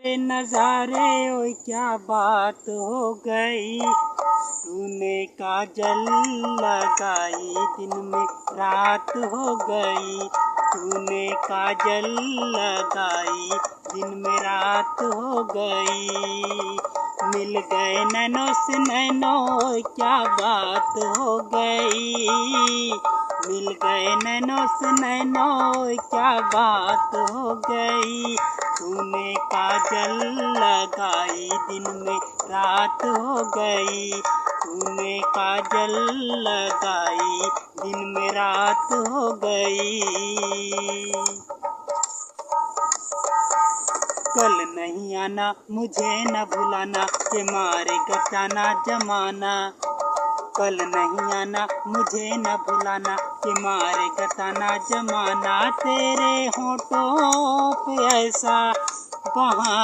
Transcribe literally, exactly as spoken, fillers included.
नजारे, ओए क्या बात हो गई। तूने काजल लगाई, दिन में रात हो गई। तूने काजल लगाई, दिन में रात हो गई। मिल गए नैनों से नैनों, क्या बात हो गई। मिल गए नैनों से नैनों, क्या बात हो गई। तूने काजल लगाई, दिन में रात हो गई। तूने काजल लगाई, दिन में रात हो गई। कल नहीं आना, मुझे न भुलाना, के मारे गताना जमाना। कल नहीं आना, मुझे न भुलाना, के मारे गताना जमाना। तेरे होठों पे ऐसा बहाना